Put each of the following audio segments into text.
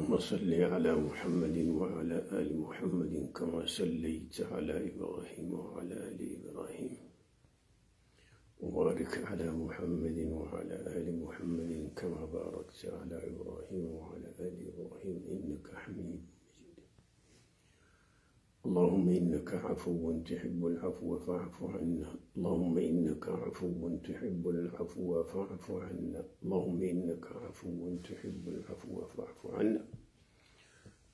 اللهم صل على محمد وعلى آل محمد كما صليت على إبراهيم وعلى آل إبراهيم، وبارك على محمد وعلى آل محمد كما باركت على إبراهيم وعلى آل إبراهيم إنك حميد مجيد. اللهم إنك عفو تحب العفو فاعف عنا. اللهم إنك عفو تحب العفو فاعف عنا. اللهم إنك عفو تحب العفو فاعف عنا.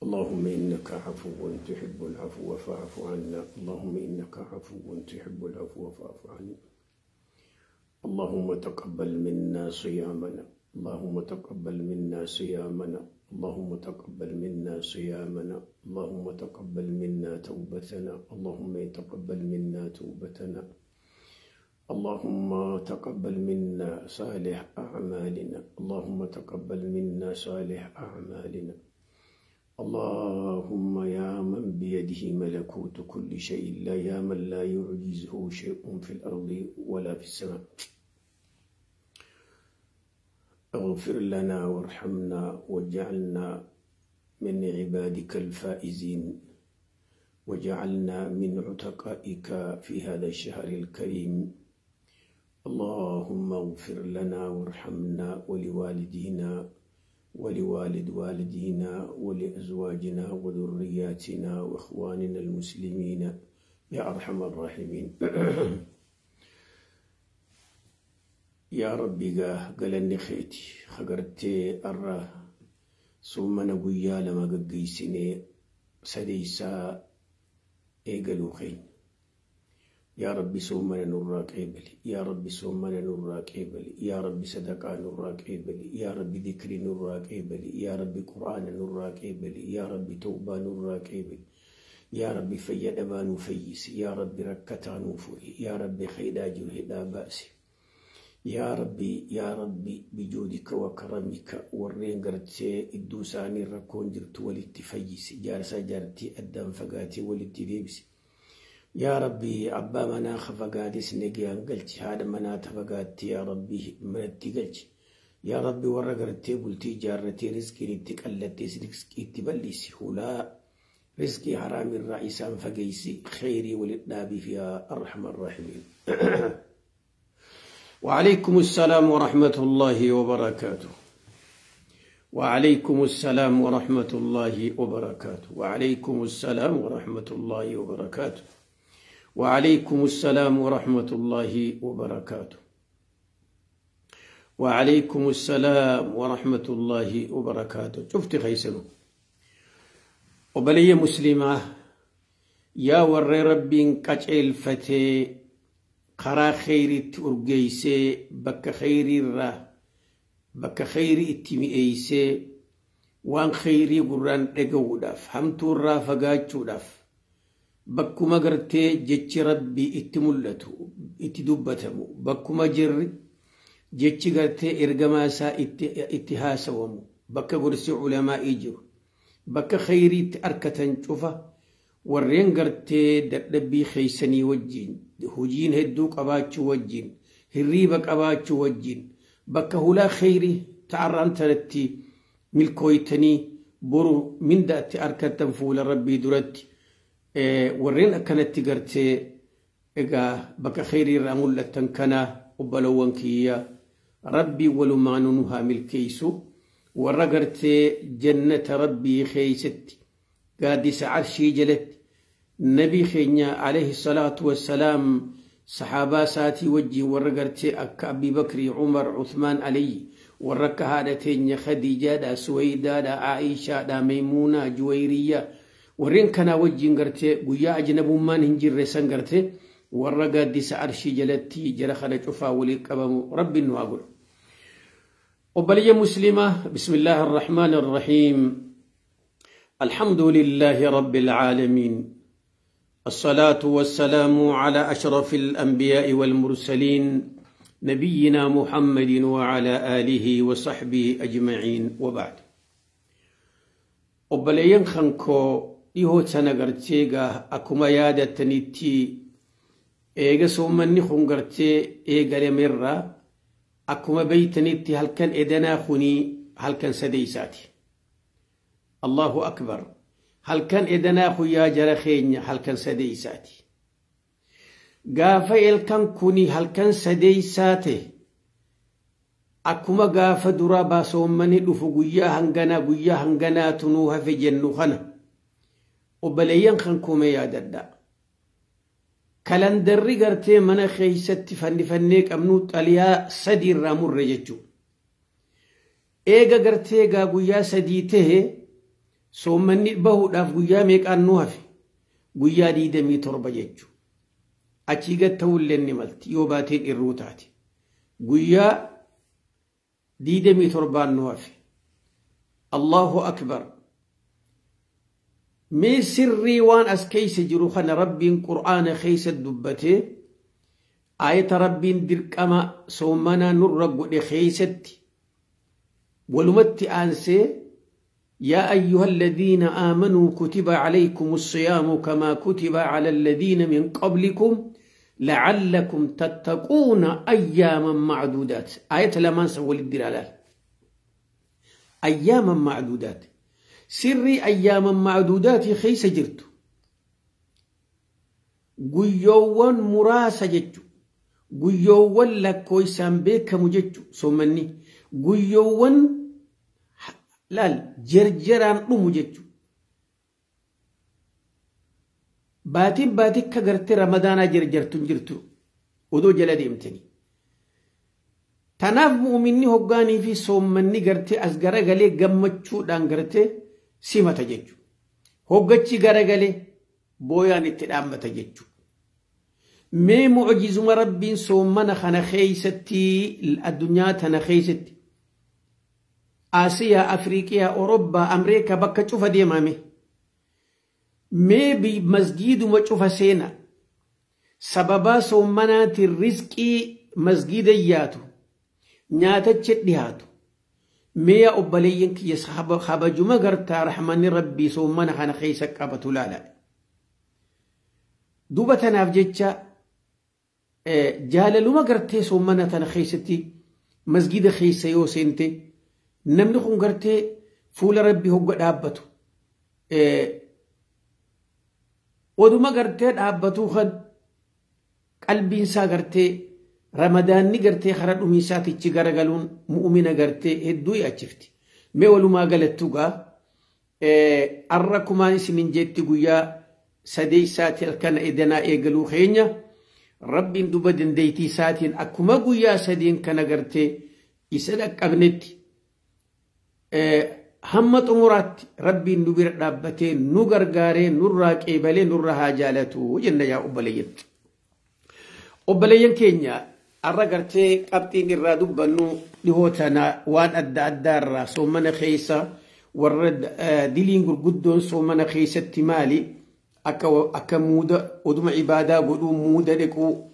اللهم إنك عفو تحب العفو فاعف عنا. اللهم إنك عفو تحب العفو فاعف عنا. اللهم تقبل منا صيامنا. اللهم تقبل منا صيامنا. اللهم تقبل منا صيامنا. اللهم تقبل منا توبتنا. اللهم تقبل منا توبتنا. اللهم تقبل منا صالح أعمالنا. اللهم تقبل منا صالح أعمالنا. اللهم يا من بيده ملكوت كل شيء، لا يا من لا يعجزه شيء في الأرض ولا في السماء، اغفر لنا وارحمنا واجعلنا من عبادك الفائزين، وجعلنا من عتقائك في هذا الشهر الكريم. اللهم اغفر لنا وارحمنا ولوالدينا ولوالد والدينا ولأزواجنا وذرياتنا وإخواننا المسلمين يا أرحم الراحمين. يا ربي قالني خيتي خقرتي أرى ثم نقويا لما قيسني سديسا إيقلو خين. يا ربي سومنا نراك إبلي، يا ربي سومنا نراك إبلي، يا ربي صدقة نراك إبلي، يا ربي ذكري نراك إبلي، يا ربي قرآن نراك إبلي، يا ربي توبة نراك إبلي، يا ربي فيد أبا نفيس، يا ربي ركتا نفري، يا ربي خيدا جرهدا بأسي، يا ربي يا ربي بجودك وكرمك ورين قرتي الدوساني ركون جرت ولتفيس جارسا جارتي أدام فقاتي ولتديبسي. يا ربي أبا منا خفقاتي سنقيان قلت هذا منا تفقاتي يا ربي منتي قلت يا ربي ورقرتي قلتي جارتي رزقي نتقلتي رزقي تبليسي هلا رزقي حرام الرئيس فقيسي خيري وللنابي فيها أرحم الراحمين. وعليكم السلام ورحمة الله وبركاته. وعليكم السلام ورحمة الله وبركاته. وعليكم السلام ورحمة الله وبركاته. وعليكم السلام ورحمة الله وبركاته. وعليكم السلام ورحمة الله وبركاته. شفت خيسنو وبلي مسلمة يا ور ربي قچل فتي قرا خيري تورجيسي بك خيري را بك خيري اتمئيسي وان خيري قران دغوداف همتو را فغاچوداف bakkuma gartee jechi rabbii itti mul'atu itti dubbatamu bakkuma jirri jechi gartee ergamaa isaa itti haasawamu bakka gorsi ulamaa'ii jiru bakka khayriitti arkatan cufa warreen gartee dadhabbii keeysanii wajjiin hojiin hedduu qabaachuu wajjiin hirriiba qabaachuu wajjiin bakka hulaa khayrii ta'arraan tanatti milkooytanii boru mindaatti arkatan fuula rabbii duratti warreen akkanatti gartee egaa bakka khayrii irraa mul'atan kana obbolowwan kiyya rabbii walumaanuu nu haa milkeessu warra gartee jannata rabbii keeysatti gaaddisa arshii jalatti nabii keenya alayhi salaatu wassalaam saxaabaa isaatii wajjiin warra gartee akka Abii Bakrii Umar Uthmaan Aliyyi warra akka haadha teenya Khadiijaadha Suwaydaadha Aishaadha Maymuunaa Juwayriyyaa warreen kanaa wajjiin gartee guyyaa ajnabummaan hin jirre san gartee warra gaaddisa arshii jalatti jara kana cufaa walii qabamu rabbiin nu haa godhu. Obboleeyyan musliimaa bismillaahi arrahmaani arrahiim. الحمد لله رب العالمين الصلاة والسلام على أشرف الأنبياء والمرسلين نبينا محمد وعلى آله وصحبه أجمعين وبعد. Obboleeyyan kankoo dhihoo sana gartee gaa akkuma yaadattanitti eega soommanni kun gartee eegalamerraa akkuma beeytanitti halkan edanaa kunii halkan sadeeysaati. Allahu akbar. Halkan edanaa guyyaa jara keenya halkan sadeeysaati. Gaafa elkan kuni halkan sadeeysaa ta'e akkuma gaafa dura baasoommani dhufu guyyaa hanganaa guyyaa hanganaatu nuu hafe jennu kana obboleeyyan kan koome yaadadha. Kalandarri gartee mana keeysatti fannifannee qabnu xaliyaa sadi irraa murre jechuudha. Eega gartee gaa guyyaa sadii tahe soommanni bahuudhaaf guyyaa meeqaan nu hafe? Guyyaa 27 jechuudha. Achii gad ta'ullee ni malti yoo baateen irruu taate. Guyyaa 27 nu hafe. Allahu akbar. Mee sirrii waan as keeysa jiru kana Rabbiin Qur'aana keeysa dubbatee ayata Rabbiin dirqama soommanaa nurra godhe keeysatti walumatti aansee يا أيها الذين آمنوا كتب عليكم الصيام كما كتب على الذين من قبلكم لعلكم تتقون أياما معدودات. آية لما نسوي الدلالات أياما معدودات. سري أياما معدودات خيس جرت قيوان مراسة جتو قيوان لكويسان بيك مجتو سومني قيوان laal jarjaraan dhumu jechuudha. Baatiin baatikka gartee ramadaanaa jarjartu hin jirtu odoo jala deemtanii. Tanaaf mu'uminni hoggaanii fi soommanni gartee as garagalee gammachuudhaan gartee simata jechuudha. Hoggachi garagalee booyaan itti dhaammata jechuudha. Mee mu'jizuma Rabbiin soommana kana keeysatti addunyaa tana keeysatti Asiyaa, Afriiqiyaa, Awurooppaa, Ameerikaa bakka cufa deemame. Mee masgiiduma cufa seena. Sababaa soommanaatiin rizqii masgiida yaatu. Nyaatachi dhiyaatu. Mee yaa obboleeyyan kiyya kabajuma gartaa rahmanni Rabbii soommana kana keessa qabatu laala. Duuba tanaaf jecha jaalaluma gartee soommana tana keessatti masgiida keessa yoo seente namni kun gartee fuula Rabbii hogga dhaabbatu. Oduma gartee dhaabbatuu kan qalbiinsaa gartee ramadaanni gartee karaa dhumiisaatichi garagaluun mu'umina gartee hedduu yaachifti. Mee walumaa galattuu gaa arra kumaan isinin jetti guyyaa sadeeysaati halkan edanaa eegaluu keenya Rabbiin duba dandeettii isaatiin akkuma guyyaa sadeen kana gartee isa dhaqqabnetti hamma xumuraatti Rabbiin nu bira dhaabbatee nu gargaaree nurraa qeebalee nurra haa jaalatu jenna yaa obboleeyyan. Obboleeyyan keenya arra gartee qabxiin irraa dubbannu dhihoo tana waan adda addaa irraa soomana keessa warra diliin gurguddoon soomana keessatti maali akka muuda oduma ibaadaa godhuu muuda dhiquu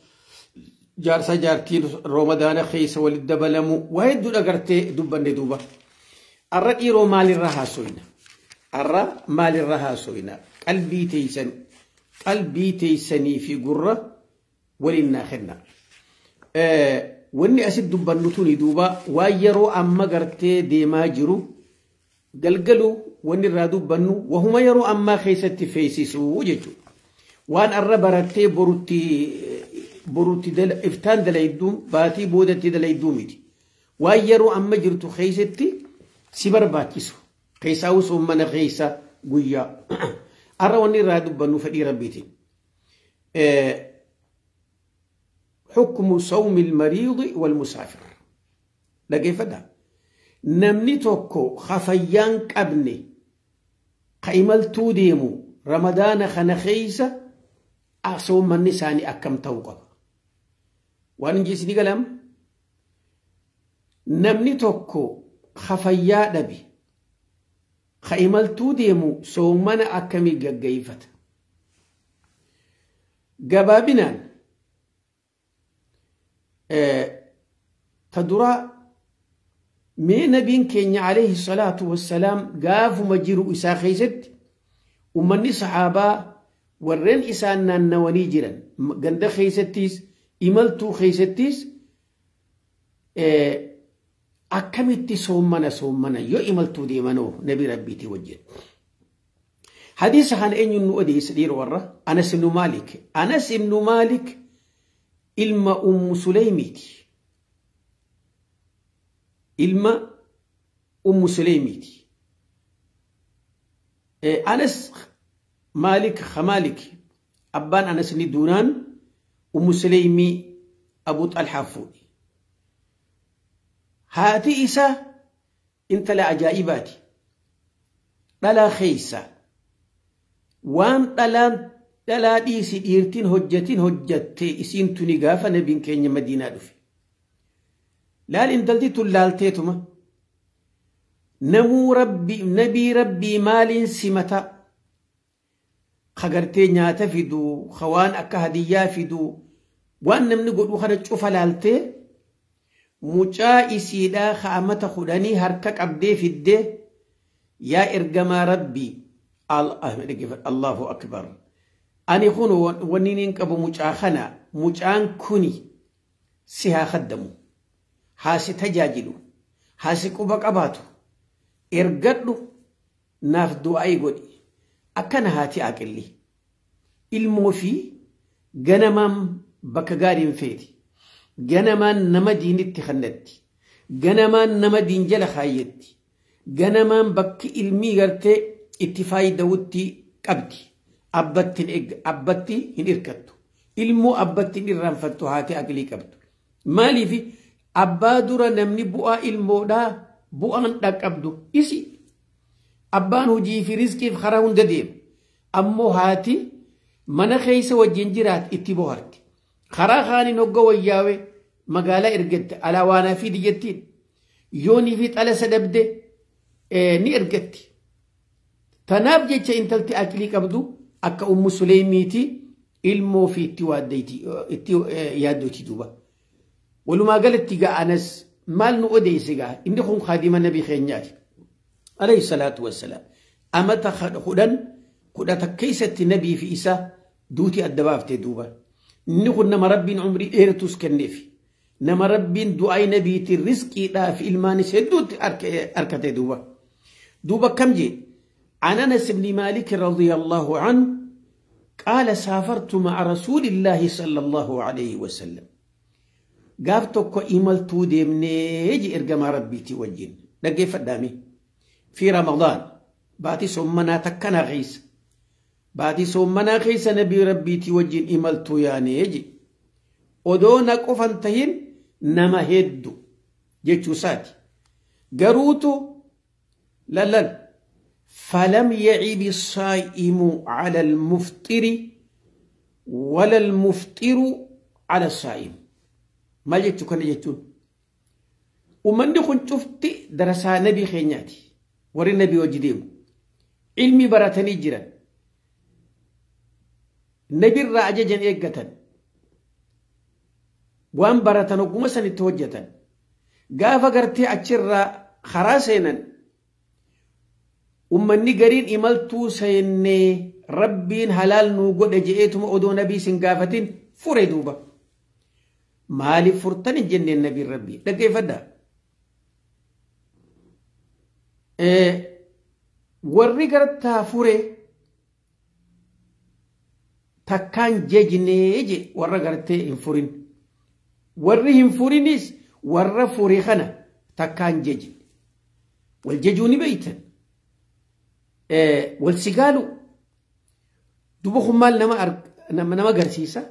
jaarsa jaartiin ramadaana keessa walitti dabalamu waa hedduudha gartee dubbanne duuba. Arra dhiiroo maalirra haasoyna? Arra maalirra haasoyna? Qalbii teeysanii fi gurra waliin naa kenna. Wanni asitti dubbannu tuni duuba waan yeroo amma gartee deemaa jiru galgalu wanni irraa dubbannu wahuma yeroo ammaa keessatti feesisuu jechuudha. Waan arra barattee borutti iftaan dalayduu baatii boodatti dalayduu miti. Waan yeroo amma jirtu keessatti si barbaachisu keessaa soommana keessa guyyaa. Arra wanni irraa dubbannu fedhii Rabbiitiin. حكم صوم المريض والمسافر. dhaggeeffadhaa. Namni tokko hafayyaan qabne ka imaltuu deemu ramadaana kana keessa soommanni isaanii akkam ta'uu qaba. Waan inji isinii galam namni tokko hafayyaa dhabe ka imaltuu deemu soommana akkamii gaggeeffata? Gabaabinaan ta duraa mee nabiin keenya alayhi salaatu wassalaam gaafuma jiru isaa keessatti ummanni sahaabaa warreen isaan naannawanii jiran ganda keessattis imaltuu keessattis Akkamitti soommana soommana yoo imaltuu deemanoo nabi rabbiitii wajjin. Hadiisa kana eenyuun nu odeessa dhiira warra? Anas ibnu Maalik. Anas ibnu Maalik ilma Ummu Suleymiiti. Ilma Ummu Suleymiiti. Anas Maalik Khamaalik abbaan Anas ni duunaan Ummu Suleymii Abu Xalhaa fuudhe. Haati isaa intala ajaa'ibaati. Dhalaa keessa waan dhalaan dhalaa dhiisi dhiirtiin hojjatiin hojjatte isiin tuni gaafa nabiin keenya Madiinaa dhufe. Laal intalti tun laalteetuma. Namuu rabbi nabii rabbii maaliin simata kagartee nyaata fidu waan akka hadiyyaa fidu waan namni godhu kana cufa laaltee mucaa isiidhaa kaa'amata kudhanii harka qabdee fiddee yaa ergamaa rabbii Allahu akbar ani kun wanni niin qabu mucaa kana mucaan kuni si haa khaddamu haa si tajaajilu haa si quba qabaatu ergadhu naaf du'aa godhi akkana haati aqilli ilmoo fi ganamaan bakka gaariin feeti ganamaan nama diinitti kannatti ganamaan nama diin jala kaayyetti ganamaan bakki ilmii gartee itti faayidawutti qabdi abbatti hin irkattu ilmoo abbatti hin irraanfattu haati aqlii qabdu maaliif abbaa dura namni bu'aa ilmoodhaa bu'aan dhaqqabdu isi abbaan hojii fi rizqiif karaa hunda deema ammoo haati mana keessa wajjin jiraat itti bohaarti karaa kaaniin hogga wayyaawe magaalaa ergatte alaa waanaa fidi jettiin yoonii fi xalasa dhabde ni ergatti. Tanaaf jecha intalti aqlii qabdu akka Ummu Suleymiiti ilmoo fi itti yaaddooti duuba. Walumaa galatti gaa Anas maal nu odeesse gaa inni kun kaadima nabii keenyaati. Alayhi salaatu wassalaam. Amata 11 keessatti nabii fi isa duuti adda baaftee duuba. Inni kun nama rabbiin umrii dheeratus kenneef. Nama rabbiin du'aa nabiitiin rizqiidhaa fi ilmaanis hedduutti harkate duuba. Duuba kam jee? عن أنس بن مالك رضي الله عنه قال سافرت مع رسول الله صلى الله عليه وسلم قابتك إملتو ديمني إرقم ربيتي وجين لقي فدامي في رمضان باتي سمنا تكنا غيس باتي سمنا غيس نبي ربيتي وجين إملتو يا نيجي ودونا قفنتهن نما هدو جيتشو ساتي قروتو لا لا فلم يعب الصائم على المفطر ولا المفطر على الصائم. ما جيتو كان جيتون ومن دخل شفتي درسها نبي خينياتي وري النبي وجديم علمي براتني جرا نبي الرأججن إيقتن وان براتن وقمسن التوجتن قافا قرتي أتشر خراسينا Ummanni gariin imaltuu seennee rabbiin halaal nuu godhe je'eetuma odoo nabii sin gaafatin fure duuba. Maaliif furtan hin jenneen nabiin rabbii? Dhaggeeffadhaa. Warri gartaa fure takkaan jejnee je warra gartee hin furin. Warri hin furinis warra fure kana takkaan jejne. Wal jejuu ni beeytan. Wal sigaalu duuba kun maal nama agarsiisa?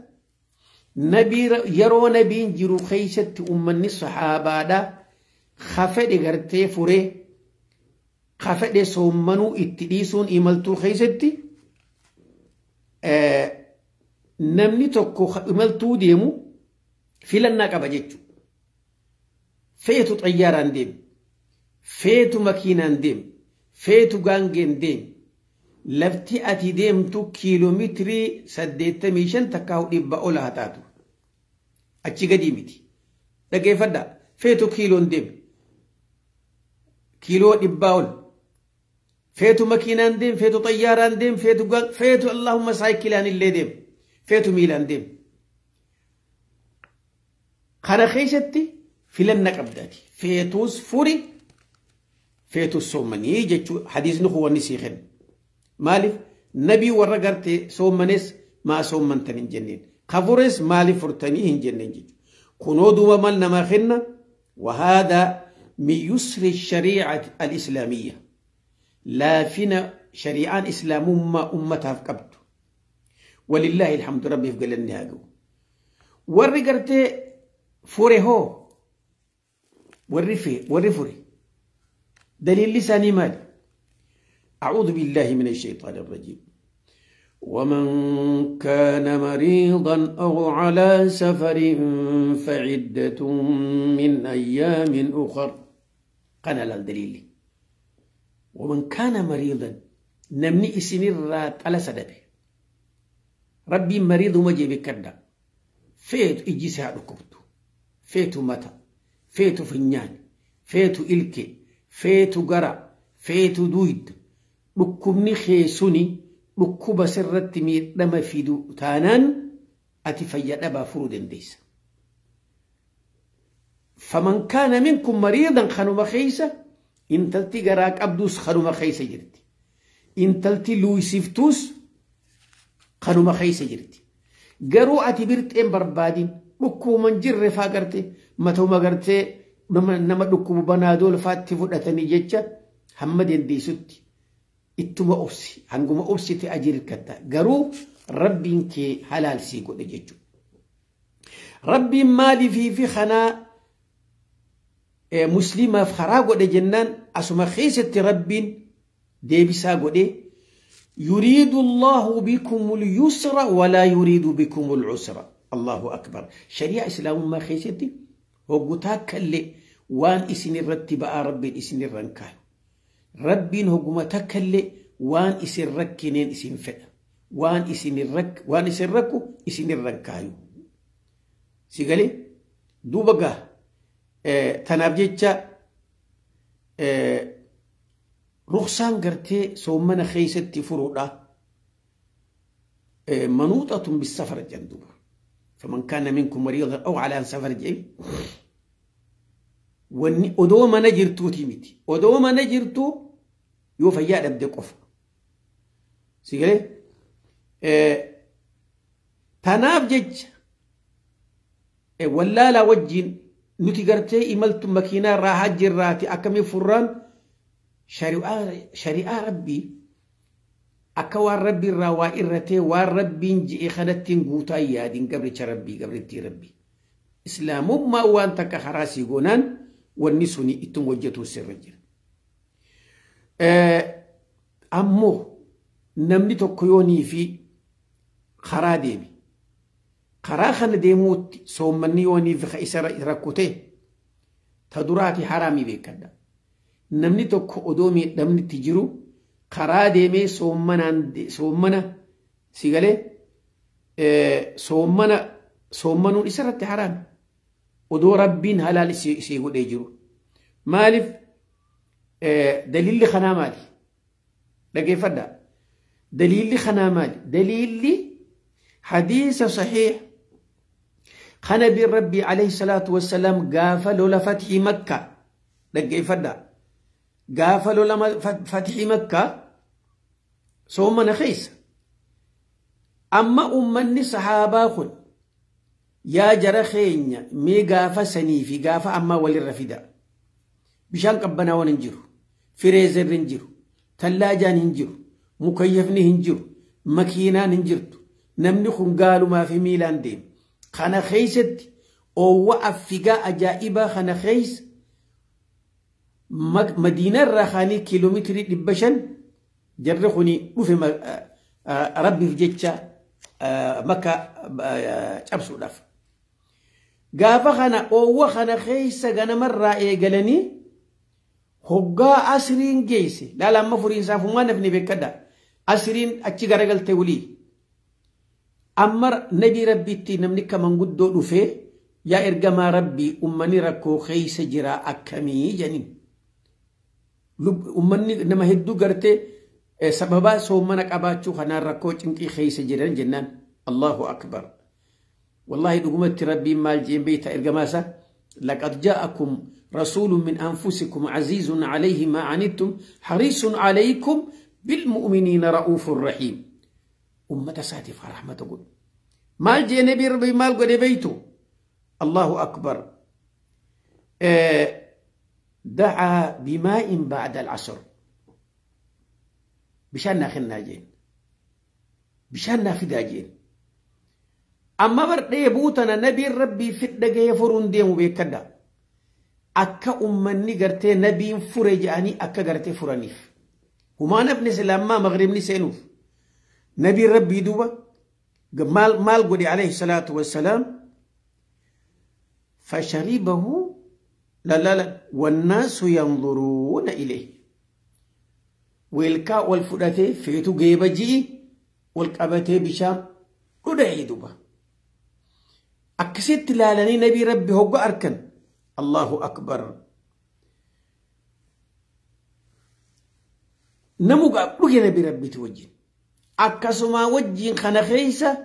Yeroo nabiin jiru keessatti uummanni sahaabaadha ka fedhe gartee furee ka fedhe soommanuu itti dhiisuun imaltuu keessatti namni tokko imaltuu deemu filannaa qaba jechuudha. Feetu xayyaaraan deemu, feetu makiinaan deemu, feetu gaangeen deemu. Lafti ati deemtu kiiloomeetirii 85 takkaa 100 ol haa taatu. Achi gadi miti. Dhaggeeffadhaa. Feetu kiiloon deemu. Kiiloo 100 ol. Feetu makiinaan deemu, feetu xayyaaraan deemu, feetu Allahumma saayikilaan illee deemu. Feetu miilaan deemu. Kana keessatti Filanna qabdaati. Feetuus furi feetuus soommanii jechuu hadiisni kun wanni sii kennu. Maaliif nabii warra gartee soommanes maa soommantan hin jenneen. Kafures maaliif furtanii hin jenneen jechuudha. Kunoo duuba mal namaa kenna وهذا من يسر الشريعة الإسلامية. laafina shari'aan islaamummaa ummataaf qabdu. ولله الحمد rabbiif galanni haa ga'u. Warri gartee fure hoo warri warri fure daliilli isaanii maali? أعوذ بالله من الشيطان الرجيم. ومن كان مريضا أو على سفر فعدة من أيام أخر. قال الدليل ومن كان مريضا نمني إسنير على سدبه ربي مريض ومجي بكردا فيت إجيسها ركبته فيت متى فيت فنيان فيت إلكي فيت قرا فيت دويد ركبني خيسوني ركوب سرت miidhama fidu taanaan ati fayya dhabaa furuu dandeessa. فمن كان منكم مريضا kanuma keessa intalti garaa qabdus kanuma keessa jirti. Intalti luusiftuus kanuma keessa jirti. Garuu ati birxeen barbaadin dhukkubuman jirre faa garte matuma gartee nama dhukkubu banaadool faatti fudhatanii jecha hamma dandeessutti ittuma obsi hanguma obsite ajirkatta garuu rabbiin kee halaal sii godhe jechuudha. Rabbiin maaliifii fi kanaa muslimaaf karaa godhe jennaan asuma keessatti rabbiin deebisaa godhe يريد الله بكم اليسر ولا يريد بكم العسر. الله أكبر. شريعة إسلام ما خيستي هو اللي وان إسن الرتب ربي إسن الرنكاي ربي هو تكلي وان إسن ركنين إسن فئ وان إسن الرك وان إسن ركو إسن الرنكايو سيقالي دوبقى تنابجيتشا رخصان قرتي سومنا خيستي فروضة منوطة بالسفر الجندوبة. فمن كان منكم مريضا أو على سفر جاي odoo mana jirtuuti miti. Odoo mana jirtu yoo fayyaa dhabde qofa. Si galee tanaaf jecha wallaalaa wajjin nuti gartee imaltu makiinaa irraa hajjirraati akkamii furraan shari'aa rabbii akka waan rabbii irraa waa irratee waan rabbiin ji'e kanattiin guutaa yaadin gabricha rabbii gabrittii rabbii. Islaamummaa waan takka karaa sii goonaan wanni suni ittiin hojjetu sirra jira. Ammoo namni tokko yoonii fi karaa deeme karaa kana deemuutti soommanni yoonii fi isa rakkoo ta'e ta duraati haraamii beekadha. Namni tokko odoo miidhamni itti jiru karaa deemee soommana si galee soommanuun isarratti haraami. Odoo rabbiin halaal isii godhee jiru. Maaliif daliilli kanaa maali? Dhageeffadhaa. Daliilli kanaa maali? Daliilli hadiisa saxiix kana nabiin rabbii alayhi salaatu wassalaam gaafa lola fathii Makka dhaggeeffadhaa. Gaafa lola fathii Makka soomana keessa. Amma ummanni sahaabaa kun yaa jara keenya mee gaafa sanii fi gaafa ammaa walirra fida. Bishaan qabbanaa waan hin jiru, fireezerri hin jiru, tallaajaan hin jiru, mukayyafni hin jiru, makiinaan hin jirtu. Namni kun gaalumaa fi miilaan deema. Kana keessatti oowwa affigaa ajaa'ibaa kana keessa Madiinarraa kaanii kiiloomeetirii 500 jarri kuni dhufe rabbiif jecha Makka cabsuudhaaf. Gaafa kana oowwa kana keessa ganamarraa eegalanii hoggaa asriin geesse laala amma furiinsaaf uumaa nafni beekadha. Asriin achi garagalte wulii. Amma nabii rabbiitti namni akka manguddoo dhufee yaa ergamaa rabbii ummanni rakkoo keessa jira akkamii jedhaniin. Ummanni nama hedduu gartee sababa soomana qabaachuu kanaan rakkoo cinqii keessa jiran jennaan. Allahu akbar. Wallahi dhugumatti rabbiin maal jeen beektaa ergamaa isaa Laqad jaa'akum rasuulun min anfusikum aziizun alayhi maa anittum hariisun alaykum bilmu'miniina ra'uufun rahiim. Ummata isaatiif rahmata godhu. Maal jee nabiin rabbii maal godhe beeytu? Allahu akbar. Dacaa bimaa'in ba'da al-asr. Bishaan naa kennaa jeen. Bishaan naa fidaa jeen. Amma bar dheebuu tana nabiin rabbii fidha gahee furuun deemu beekadha. Akka ummanni gartee nabiin fure jedhanii akka gartee furaniif. Humaa nafni islaamaa maghribni seenuuf. Nabiin rabbii duuba maal godhe alayhi salaatu wassalaam fasharibahu la la la wannaasu yanzuruuna ilayhi. Weelkaa wal fudhatee feetu geeba ji'i wal qabatee bishaan dhudha'ee duuba. Akkasitti ilaalanii nabii rabbi hogga arkan Allahu akbar. Namu dhuge nabii rabbiiti wajjin. Akkasuma wajjin kana keessa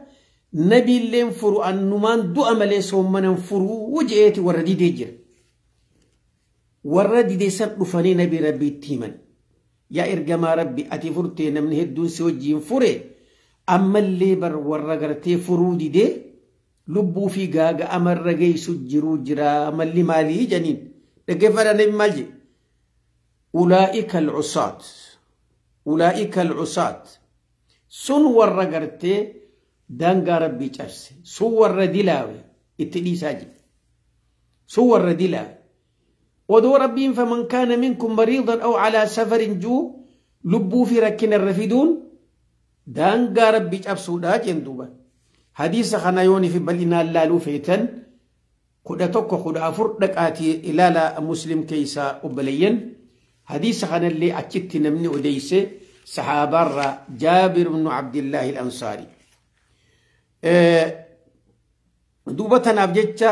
nabiilleen furu annumaan du'a malee soommanan furuu je'eeti warra didee jira. Warra didee san dhufanii nabii rabbiitti himan. Yaa ergamaa rabbi ati furtee namni hedduun si wajjin fure ammallee bar warra gartee furuu didee lubbuu fi gaaga amarra geessu jiruu jira malli maalii janiin. Dhaggeeffadhaa nabi maal jedhe? Ulaa'ika al-cusaat. Ulaa'ika al-cusaat. Sun warra gartee daangaa rabbii cabse. Sun warra dilaawe itti dhiisaa jedhe. Sun warra dilaawe. Odoo rabbiin faman kaana minkum mariidan aw calaa safarin juu lubbuu fi rakkina irra fiduun daangaa rabbii cabsuudhaa jeen duuba. Hadiisa kana yoonii fi bal'inaan laaluu feetan 11 14 dhaqaatii ilaala Muslim keessaa obboleeyyan. Hadiisa kanallee achitti namni odeeyse sahaabaarraa Jaabir ibnu Abdillaahi al-Ansaari. Duuba tanaaf jecha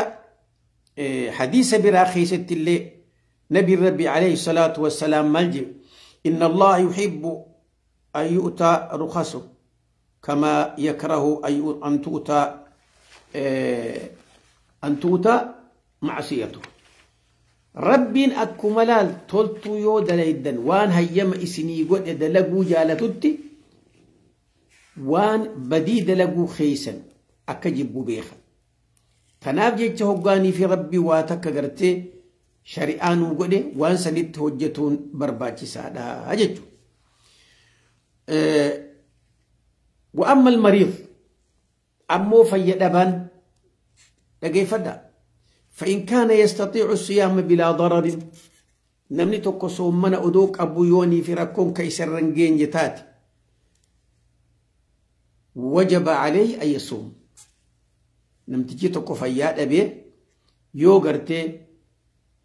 hadiisa biraa keessatti illee nabiin rabbi alayhi salaatu wassalaam maal jedhe? Inna Allaha yuhibbu an yu'taa rukhasu kama yakrahu an tu'ta ma'siyatuhu. Rabbiin akkuma laal toltuu yoo dalaydan waan hayyama isinii godhe dalaguu jaalatutti waan badii dalaguu keeysan akka jibbu beeka. Kanaaf jecha hoggaanii fi rabbii waa takka gartee shari'aa nuu godhe waan sanitti hojjetuun barbaachisaadha jechuudha. Wa amma al-mariid ammoo fayyadhabaan dhageeffadha. فإن كان يستطيع الصيام بلا ضرر نمني tokko soomana odoo qabu yoonii fi rakkoon ka isarra hin geenye taate wajaba alayhi an yasuum. Namtichi tokko fayyaa dhabee yoo gartee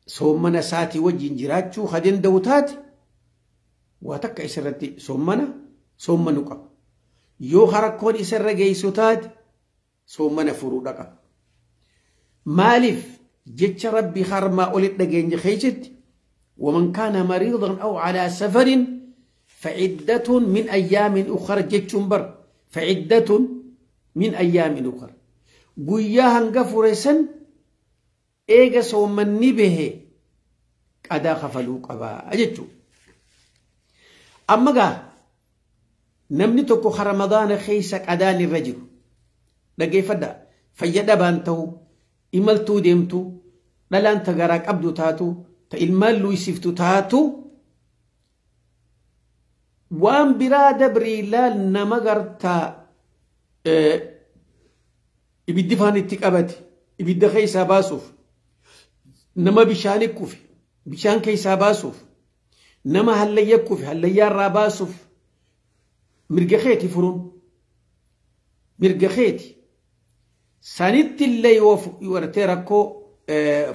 soomana isaatii wajjin jiraachuu ka danda'u taate waa takka isarratti soomana soomanu qaba. Yoo rakkoon isarra geessu taate soomana furuudha qaba. Maaliif jecha rabbi harmaa olitti dhageenye keessatti ومن كان مريضا أو على سفر فعدة من أيام أخر jechuun bar فعدة من أيام أخر. Guyyaa hanga fure san eega soommanni bahe qadaa kafaluu qabaa jechuudha. Amma gaa namni tokko ramadaana keessa qadaan irra jiru dhageeffadhaa fayyadhabaan ta'u imaltuu deemtu dhalaan ta garaa qabdu taatu ta ilmaan luysiftu taatu waan biraa dabrii laal nama gartaa ibiddi faan itti qabate ibidda keessaa baasuuf nama bishaan kufe bishaan keessaa baasuuf nama hallayya kufe hallayyaarraa baasuuf mirga keeti furuun mirga keeti. Sanitti illee yoo wartee rakkoo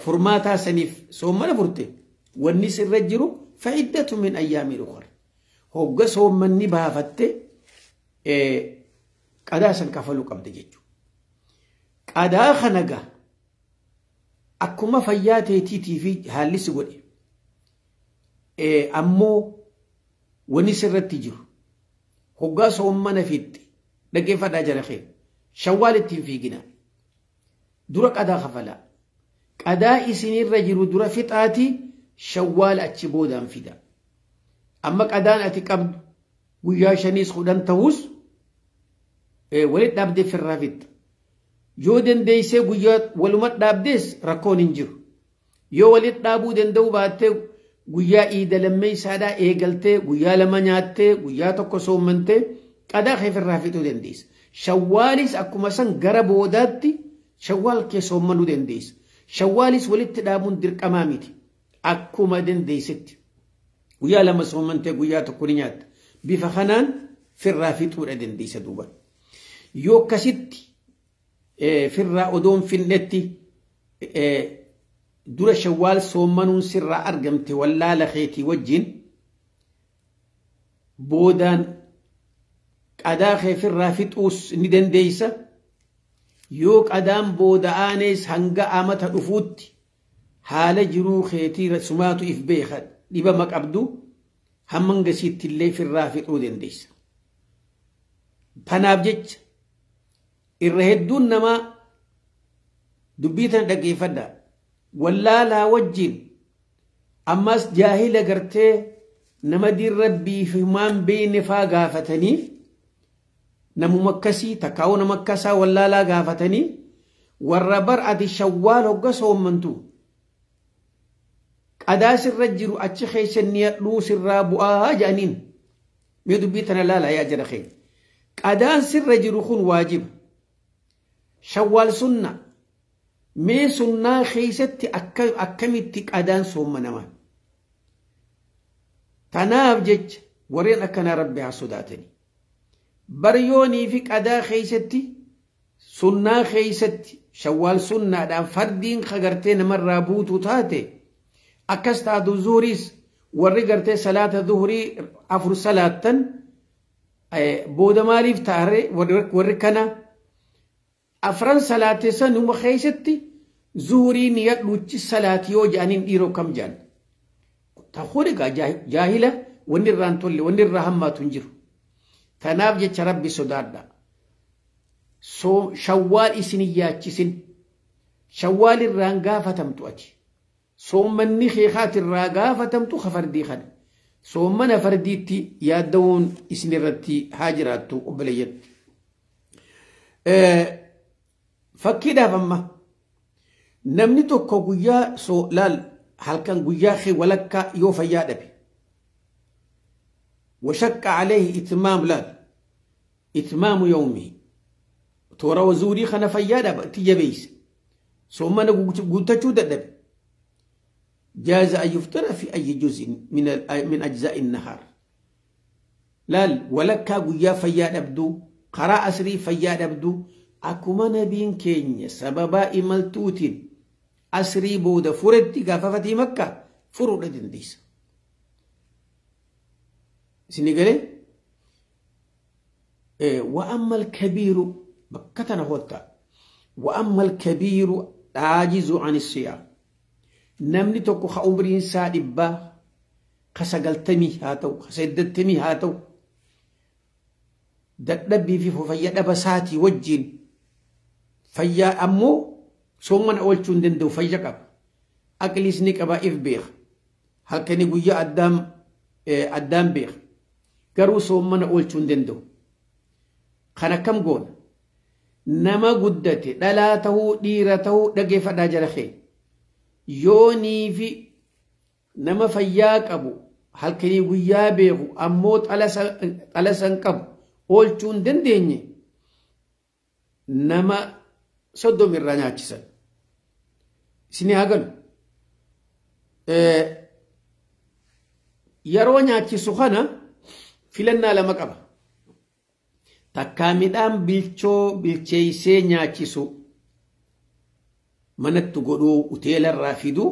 furmaataa saniif soomana furte wanni sirra jiru fa'iddatu min ayyaamiin ukhra. Hogga soommanni baafatte qadaa san kafaluu qabda jechuudha. Qadaa kana gaa akkuma fayyaa teetiitii fi haalli si godhe ammoo wanni sirratti jiru hoggaa soommana fiixxe dhaggeeffadhaa jala kee shawwaal ittiin fiigina dura qadaa kafalaa. Qadaa isinirra jiru dura fixaati shawwaal achi boodaan fida. Amma qadaan ati qabdu guyyaa 5 10 ta'us walitti dhaabdee firraa fixxa. Yoo dandeessee guyyaa waluma dhaabdees rakkoon hin jiru. Yoo walitti dhaabuu danda'u baattee guyyaa iida lammeessaadhaa eegaltee guyyaa 2 nyaattee guyyaa 1 soommantee qadaa kee firraa fixuu dandeessa. Shawwaalis akkuma san gara boodaatti shawwaal kee soommanuu dandeessa. Shawwaalis walitti dhaabuun dirqamaa miti. Akkuma dandeessetti. Guyyaa 2 soommantee guyyaa 1 ni nyaatta. Bifa kanaan firraa fixuudha dandeessa duuba. Yoo akkasitti firraa odoon finnetti dura shawwaal soommanuun sirraa argamte wallaala keetii wajjin boodaan qadaa kee firraa fixuus ni dandeessa. Yoo qadaan booda aanees hanga amata dhufuutti haala jiruu keetii sumaatu if beeka dhibama qabdu hamma hangasiitti illee firraa fixuu dandeessa. Tanaaf jecha irra hedduun namaa dubbii tana dhaggeeffadha. Wallaalaa wajjin ammas jaahila gartee nama diin rabbii fi maan beekne faa gaafatanii namuma akkasii takkaa'uu nama akkasaa wallaalaa gaafatanii warra bar ati shawwaal hogga soommantu qadaa sirra jiru achi keessa niyadhuu sirraa bu'aa jedhaniin. Mee dubbii tana laalaa yaa jara keenya. Qadaan sirra jiru kun waajiba. Shawwaal sunna. Mee sunnaa keessatti akkamitti qadaan soommanama? Tanaaf jecha warreen akkanaa rabbi haa sodaatani. Baryoonii fi qadaa keessatti sunnaa keessatti shawwaal sunnaadhaan fardiin kagartee namarraa buutu taate akkas taatu zuhuriis warri gartee salaata zuhurii 4 salaattan booda maaliif taare warri kana 4 salaate sanuma keessatti zuhurii niyadhuuchi salaati yoo jedhaniin dhiiroo kam jedhan. Ta'uu egaa jaahila wanni irraa hin tolle wanni irraa hammaatu hin jiru. Tanaaf jecha rabbi sodaadha. Shawwaal isin yaachisin. Shawwaal irraan gaafatamtu ati. Soommanni keekaati irraa gaafatamtu fardii kana. Soommana fardiitti yaadda'uun isin irratti haa jiraattu obboleeyyan. Fakkiidhaaf amma namni tokko guyyaa laal halkan guyyaa kee walakkaa yoo fayyaa dhabe. وشق عليه إتمام لا إتمام يومه تورا وزوري خنا فيادا تيجبيس ثم أنا قلت تشود جاز أن يفطر في أي جزء من أجزاء النهار. لا ولك قيا فيادا بدو قراء أسري فيادا بدو أكما نبين كينيا سببا إمالتوتين أسري بود فرد قاففتي مكة فرد دنديس. سنقله وأما الكبير بكتنا هوتا وأما الكبير عاجز عن الصيام. نمني توكو خأمرين سادبا خسقلتمي هاتو خسدتمي هاتو دبي في فيا دبساتي وجين فيا أمو سومن أول شون دندو فيا كاب أكليس نكبا إف بيخ هل كان يقول أدام بيخ garuu soommana oolchuu hin danda'u. Kana kam goona? Nama guddate dhalaa ta'uu dhiira ta'uu dhageeffadhaa jara kee. Yoonii fi nama fayyaa qabu halkanii guyyaa beeku ammoo xalasan qabu oolchuu hin dandeenye nama 30 irraa nyaachisan. Isin haa galu. Yeroo nyaachisu kana filannaa 2 qaba. Takkaa midhaan bilchoo bilcheessee nyaachisu manatti godhuu uteelarraa fidu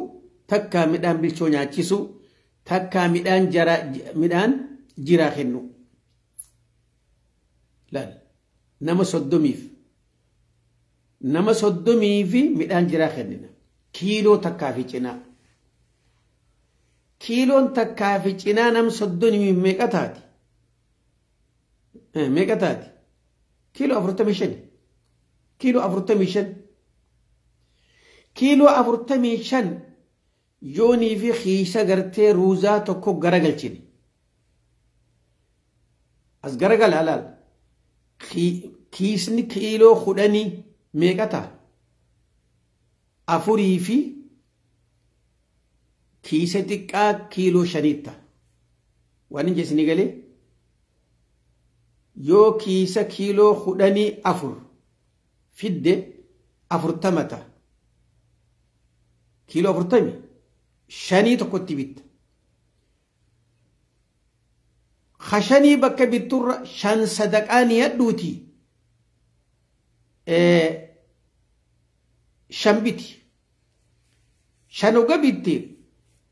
takkaa midhaan bilchoo nyaachisu takkaa midhaan jiraa kennu. Laal nama 30 nama 30 fi midhaan jiraa kennina. Kiiloo takkaa fi cinaa. Kiiloon takkaa fi cinaa nam 30 meeqa taati? Meeqa taati? Kiiloo 45. Kiiloo 45. Kiiloo 45 yoonii fi kiisa gartee ruuzaa tokko garagalchine. As garagala laal. Kiisni kiiloo 10 meeqa ta'a? 4 fi kiisa xiqqaa kiiloo 5 ta'a. Waan hin jeesni galee yoo kiisa kiiloo 14 fidde 40 ta'a. Kiiloo 45 tokkotti bitta. 5 bakka bitturra 5 sadaqaa ni hadhuuti. 5 biti. 5 oga bitte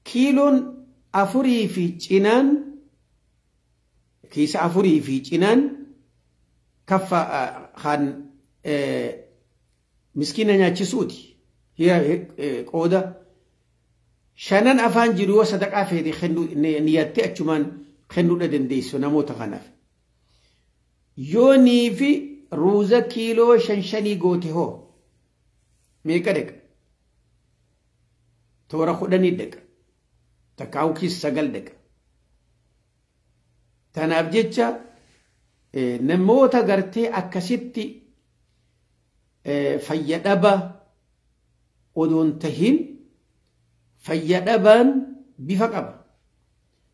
kiiloon 4 fi cinaan kiisa 4 fi cinaan kaffa kan miskiina nyaachisuuti. Qooda 5 afaan jiru yoo sadaqaa feete niyattee achumaan kennuudha dandeessu namoota kanaaf. Yoonii fi ruuza kiiloo 5 goote hoo meeqa dhaqa? Toora 10 dhaqa. Takkaa'u kiis 9 dhaqa. Tanaaf jecha namoota gartee akkasitti fayyadhaba odoon tahin fayyadhabaan bifa qaba.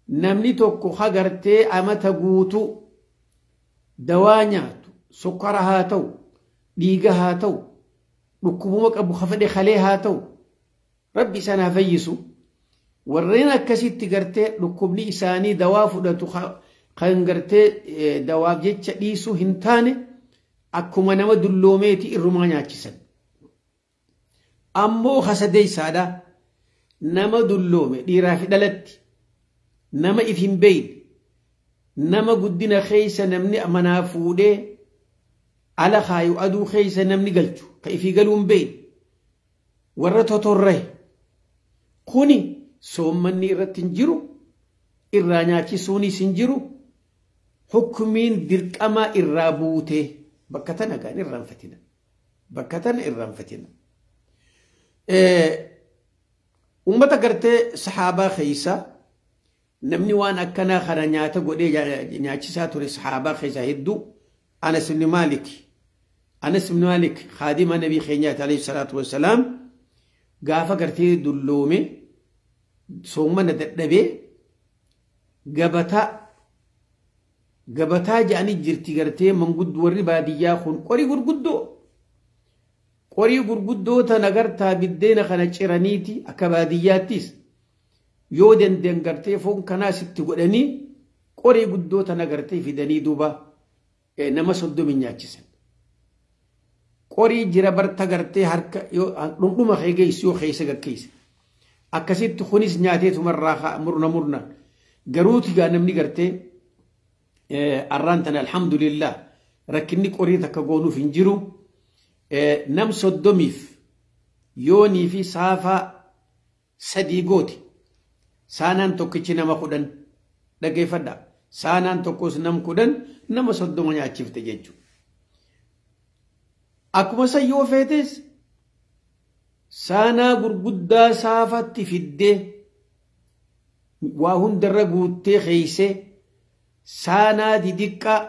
Namni tokko hagartee amata guutuu dawaa nyaatu, sukkara haa ta'u, dhiiga haa ta'u, dhukkubuma qabu hafadhe kalee haa ta'u, rabbi isaan haa fayyisu. Warreen akkasitti gartee dhukkubni isaanii dawaa fudhatu kan gartee dawaaf jecha dhiisuu hin taane akkuma nama dulloomeeti irrumaa nyaachisan. Ammoo hasadeessaadha nama dulloome dhiiraa fi dhalatti nama if hin beeyne nama guddina keessa namni manaa fuudhee ala kaayu aduu keessa namni galchu ka ifii galuu hin beeyne warra totorrahe kuni soommanni irratti hin jiru, irraa nyaachisuunis hin jiru, hukumiin dirqamaa irraa buute. Bakka tana gaan irraanfatina. Bakka tana irraanfatina. Uummata gartee sahaabaa keessa namni waan akkanaa kana nyaata godhee nyaachisaa ture sahaabaa keessa hedduu Anas ibn Malik. Anas ibn Malik khaadima nabii keenyaati alayhi salaatu wassalaam gaafa gartee dulloome soomana dadhabee gabataa jedhanii jirti gartee manguddoo warri baadiyyaa kun qorii gurguddoo. Qorii gurguddoo tana gartaa biddeena kana ciraniiti akka baadiyyaattis yoo dandeen gartee foon kanaas itti godhanii qorii guddoo tana gartee fidanii duuba nama 30 nyaachisan. Qorii jira barta gartee harka dhundhuma kee geessu yoo keessa gaggeesse. Akkasitti kunis nyaateetumarraa murna murna. Garuuti gaa namni gartee arraan tana alhamdulillah rakkinni qorii takka goonuuf hin jiru. Nam 30 yoonii fi saafaa 3 goote. Saanaan tokkichi nama 10 dhaggeeffadha. Saanaan tokkos nam 10 nama 30 nyaachifte jechuudha. Akkuma san yoo feetes saanaa gurguddaa saafatti fiddee waa hundarra guuttee keeysee saanaa didiqqaa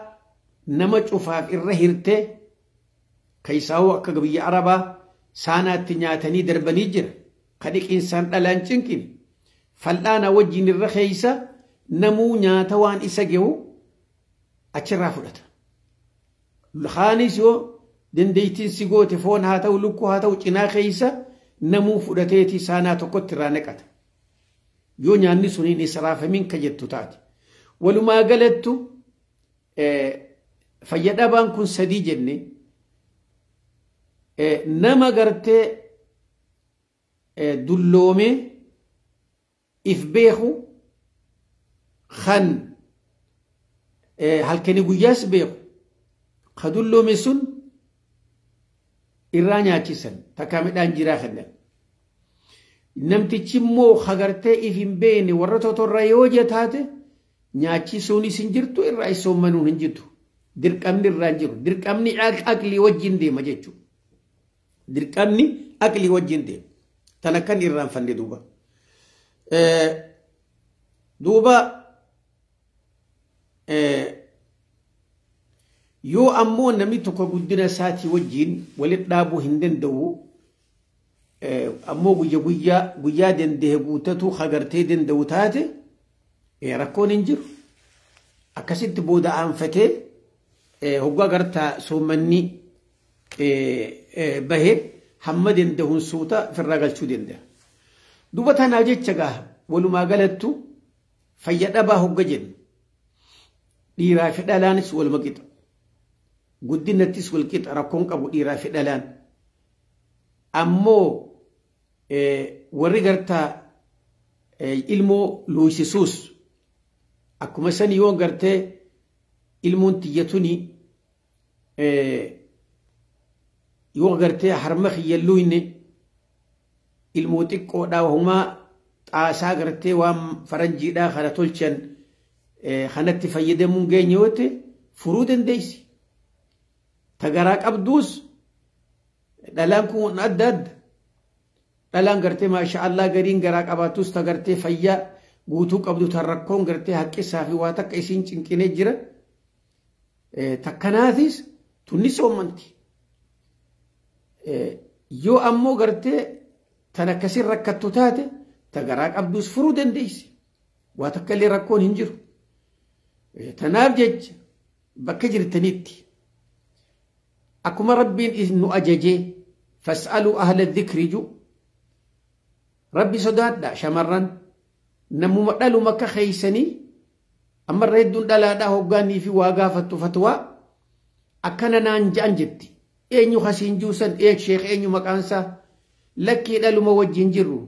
nama cufaaf irra hirtee keessaawuu akka biyya Arabaa saanaatti nyaatanii darbanii jira. Ka dhiqiinsaan dhalaan cinqin fal'aana wajjin irra keeysa namuu nyaata waan isa gehu achirraa fudhata. Kaanis yoo dandeettiin si goote foon haa ta'u lukkuu haa ta'u cinaa keeysa namuu fudhateeti saanaa tokkotti irraa naqata. Yoo nyaanni suniin israafamin ka jettu taate. Walumaa galattu fayyadhabaan kun 3 jenne nama gartee dulloomee if beeku kan halkanii guyyaas beeku ka dulloome sun irraa nyaachisan takka midhaan jiraa kennan. Namtichi immoo hagartee if hin beekne warra totorra yoo jetaate nyaachisuunis hin jirtu irraa soommanuun hin jirtu. Dirqamni irraa hin jiru. Dirqamni aqlii wajjin deema jechuudha. Dirqamni aqlii wajjin deema. Tana kan irraanfanne duuba. Duuba yoo ammoo namni tokko guddina isaatii wajjin walitti dhaabuu hin danda'u, ammoo guyya guyyaa guyyaa danda'e guutatu hagartee danda'u taate, rakkoon hin jiru. Akkasitti booda aanfatee hoggaa gartaa soommanni bahee hamma danda'uun suuta ofirraa galchuu danda'a. Duuba tanaa jecha gaa walumaa galattu fayya dhabaa hogga jennu dhiiraa fi dhalaanis waluma qixa. Guddinattis wal qixa, rakkoon qabu dhiiraa fi dhalaan. Ammoo warri gartaa ilmoo luusisuus akkuma san yoo gartee ilmoon tiyyatuni yoo gartee harma kiyya luyne, ilmoo xiqqoodhaa homaa xaasaa gartee waan faranjiidhaa kana tolchan kanatti fayyadamuun geenye yoo ta'e, furuu dandeessi. Ta garaa qabduus dhalaan kun adda adda. Dhalaan gartee maasha Allah gariin garaa qabaatus, ta gartee fayyaa guutuu qabdu, tan rakkoon gartee haqqisaa fi waa takka isiin cinqinee jira. Takkanaatis tunni soommanti. Yoo ammoo gartee tan akkasiin rakkattu taate, ta garaa qabduus furuu dandeessi. Waa takka illee rakkoon hin jiru. Tanaaf jecha bakka jirtanitti akkuma Rabbiin nu ajajee fas'aluu ahla dhikri ju, Rabbi sodaadha. Shamarran namuma dhaluma akka keeysanii ammarra hedduun dhalaadhaa hoggaanii fi waa gaafattu fatwaa akkana naan je'an jetti. Eenyu hasiin juusan eeg sheek, eenyu maqaansaa? Lakkii, dhaluma wajjin jirru.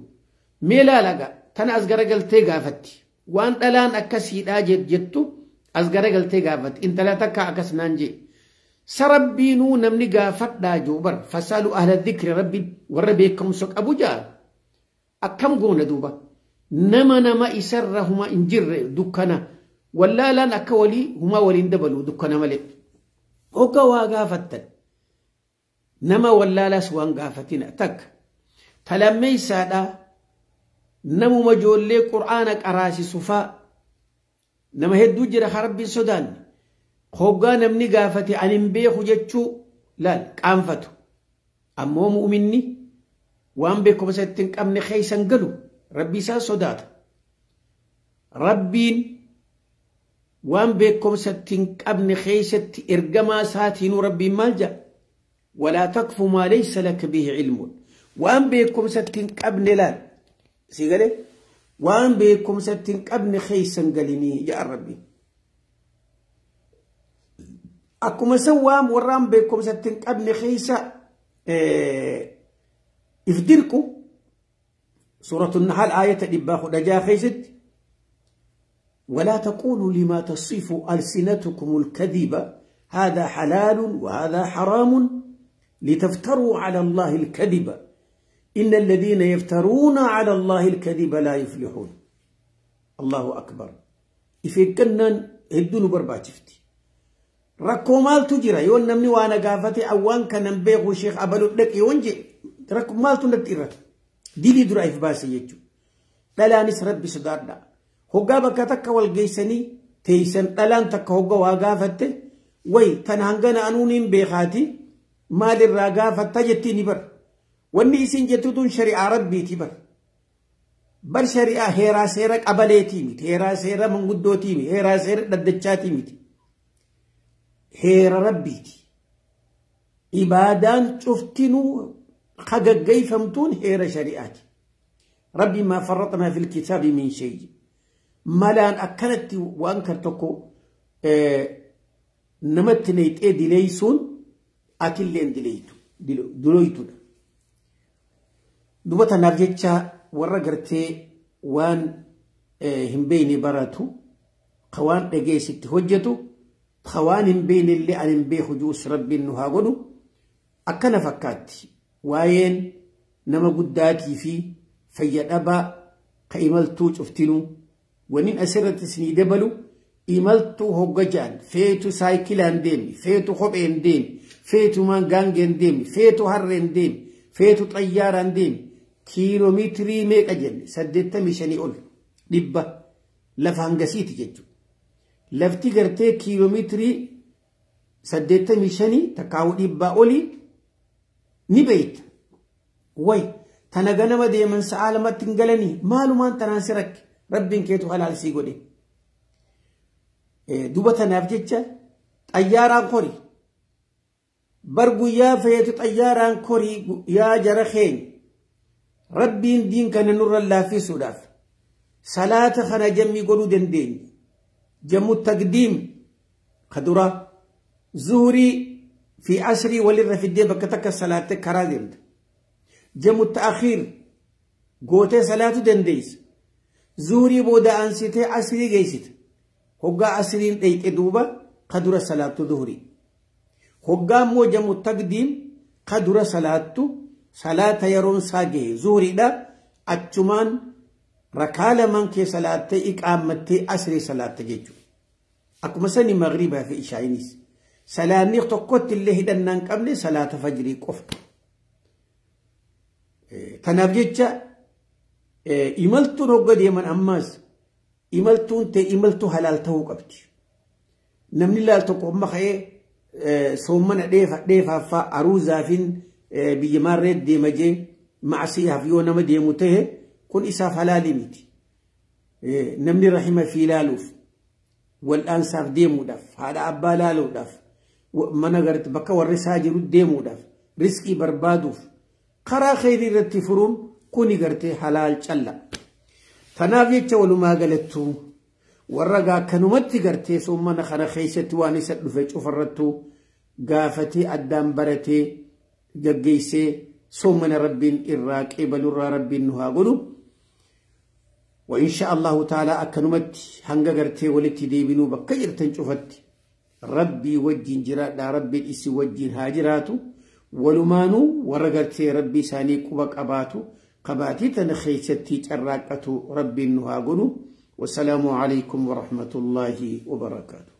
Mee laalaga, tana as garagaltee gaafatti. Waan dhalaan akkasiidhaa jettu as garagaltee gaafatti. Intala takka akkas naan jee. Sarabbiinuu namni gaafadhaa jiru bar, fasaalu ahla dhikri, Rabbi warra beekamsa qabu jaa. Akkam goona duuba? Nama isarra huma hin jirre dukkana wallaalaan akka walii humaa waliin dabalu dukkana malee. Hogga waa gaafattan nama wallaalaas waan gaafatina takka. Talammeeysaadha, namuma ijoollee qur'aana qaraasisu faa. Nama hedduu jira ka Rabbiin sodaanne, hoggaa namni gaafate ani hin beeku jechuu laal qaanfatu. Ammoo mu'uminni waan beekumsa itti hin qabne keeysan galu, Rabbi isaa sodaata. Rabbiin waan beekumsa itti hin qabne keeysatti ergamaa isaatiinuu Rabbiin maal jedha? Walaa taqfu maa laysa laka bihi cilmun. Waan beekumsa itti hin qabne laal si galee, waan beekumsa itti hin qabne keeysan galinii jedha Rabbiin. Akkuma san waan warraan beekumsa itti hin qabne keeysa if dirqu, سورة النحل آية 116 خيست: ولا تقولوا لما تصف ألسنتكم الكذب هذا حلال وهذا حرام لتفتروا على الله الكذب إن الذين يفترون على الله الكذب لا يفلحون. الله أكبر. إفكنا هدون برباچفتي. Rakkoo maaltu jira yoo namni waan gaafate awwaan kanan beeku sheekh abalu dhaqi yoon je, rakkoo maaltu natti irrata? Dilii dura if baase jechuudha. Dhalaanis Rabbi sodaadha. Hoggaa bakka takka wal geessanii teeysan, dhalaan takka hogga waa gaafatte, way tan hangana anuun hin beekaati maalirraa gaafatta jettii ni bar. Wanni isin jettu tun shari'aa Rabbiiti bar. Bar shari'aa heeraa seera qabaleetii miti, heeraa seera manguddootii miti, heeraa seera dhaddachaatii miti. Heera Rabbiiti. Ibaadaan cuftinuu hagaggeeffamtuun heera shari'aati. Rabbi maa farraxnaa fil kitaabi min shay. Malaan akkanatti waan kan tokko namatti neexee dileeysuun atilleen dileeytudha. Duba tanaaf jecha warra gartee waan hin beekne baratu, ka waan dhageessitti hojjetu, ka waan hin beekne illee ani hin beeku juus Rabbiin nu haa godhu. Akkana fakkaatti waa'een nama guddaatii fi fayyadhabaa ka imaltuu cuftinuu. Wannin asirratti isinii dabalu, imaltuu hogga ja'an, feetu saayikilaan deemi, feetu kopheen deemi, feetu gaangeen deemi, feetu harreen deemi, feetu xayyaaraan deemi. Kiiloomeetirii meeqa jenne 85 ol dhibba lafa hangasiiti jechuudha. Lafti gartee kiiloomeetirii 85 takkaa'uu dhibbaa olii ni beeyta. Way tana ganama deeman sa'a lamatti hin galanii maalumaan tanaan si rakke rabbiin keetu halaal sii godhe. Duba tanaaf jecha xayyaaraan kori. Bar guyyaa feetu xayyaaraan korii yaa jara keenya. Rabbiin diin kana nurra laaffisuudhaaf salaata kana jammii godhuu dandeenya. Jammu taqdiim ka dura zuhurii fi asrii walirra fiddee bakka takka salaatte karaa deemta. Jammu ta'akhiir gootee salaatu dandeessa. Zuhurii booda aansitee asrii geessita. Hoggaa asriin dheyxe duuba ka dura salaattu zuhurii. Hoggaa immoo jammu taqdiim ka dura salaattu salaata yeroon isaa gahe zuhuriidha achumaan rakaa lamaan kee salaattee iqaammattee asrii salaatta jechuudha. Akkuma sani magriibaa fi ishaayinis. Salaanni tokkotti illee hidhannaa hin qabne salaata fajrii qofa. Tanaaf jecha imaltuun hogga deeman ammaas imaltuun ta'e imaltuu halaal ta'uu qabdi. Namni laal tokko amma ka'ee soommana dheefaaffaa aruuzaafin biyya maarree deema jee macsiyaaf yoo nama deemu ta'e kun isaaf halaalii miti. Namni rahima fi ilaaluuf wal'aansaaf deemuudhaaf haadha abbaa laaluudhaaf mana garte bakka warri isaa jiru deemuudhaaf riskii barbaaduuf karaa kheyrii irratti furuun kuni gartee halaal calla. Tanaaf jecha walumaa galattuu warra akkanumatti gartee soommana kana keessatti waan isa dhufe cufarrattuu gaafatee addaan baratee gaggeessee soommana rabbiin irraa qeebalurraa rabbiin nu haa godhu. وإن شاء الله تعالى أكنمت هنگا غرتي ولتي ديبنو بكا جرتن شوفت ربي وجين جرا ربي إسي وجين هاجراتو ولمانو ورغرتي ربي ساني قبا قباتو قباتي تنخيستي جراقتو ربي نها قلو والسلام عليكم ورحمة الله وبركاته.